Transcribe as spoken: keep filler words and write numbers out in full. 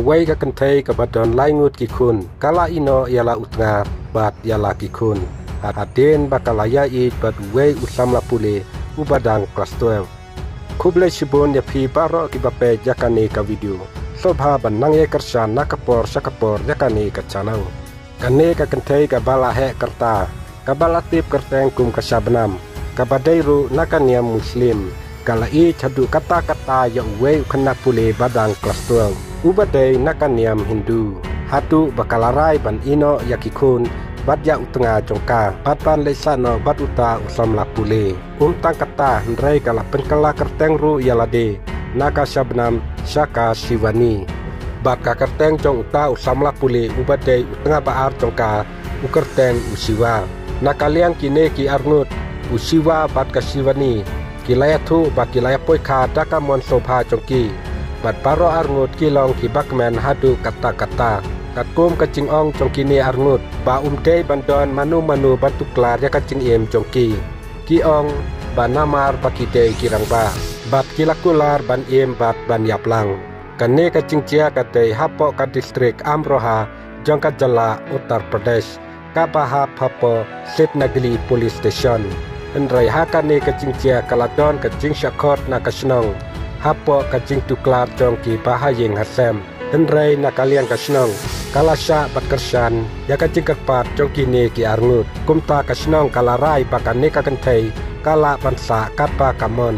Wei ka kynthei kaba don lai ngut ki khun ka la ïehnoh ïa la u tnga bad ïa la ki khun, hadien ba ka la ïaieit bad uwei u samla pule uba dang klas twelve. Khublei shibun ïa phi baroh kiba peit ïa kane ka video. Sngewbha ban nang ïai kyrshan na ka por sha ka por ïa kane ka channel. Kane ka kynthei kaba la heh ka rta, kaba la tip kyrteng kum ka Shabnam, kaba dei ruh na ka niam Muslim, ka la ïeit haduh katta katta ïa uwei u khynnah pule ba dang klas twelve uba dei na ka niam Hindu, haduh ba ka la rai ban ïehnoh ïa ki khun bad ïa u tnga jong ka bad ban leit sah noh bad uta u samla pule. Ym tang katta hynrei ka la pynkylla kyrteng ruh ïa lade na ka Shabnam sha ka Shivani. Bad ka kyrteng jong uta u samla pule uba dei u tnga ba ar jong ka u kyrteng u Shiva. Na ka liang kine ki arngut, u Shiva bad ka Shivani, ki la ïathuh ba ki la ïapoikha da ka mon sngewbha jong ki. Bad baroh arngut ki long kiba kmen haduh katta katta. Katkum ka jingong jong kine arngut ba ym dei ban don mano mano ban tuklar ïa ka jingim jong ki. Ki ong ba namar ba ki dei ki rangbah bad ki la kular ban im bad ban ïap lang. Kane ka jingjia ka dei hapoh ka distrik Amroha jong ka jylla Uttar Pradesh, kaba hap hapoh Sitnagli Police Station. Hynrei ha kane ka jingjia ka la don ka jingshah khot na ka shnong hapoh ka jingtuklar jong ki ba ha ïing ha sem. Hynrei na ka liang ka shnong ka la shah bad kyrshan ïa ka jingkyrpad jong kine ki arngut. Kumta ka shnong ka la rai ba kane ka kynthei ka lah ban sah katba ka mon.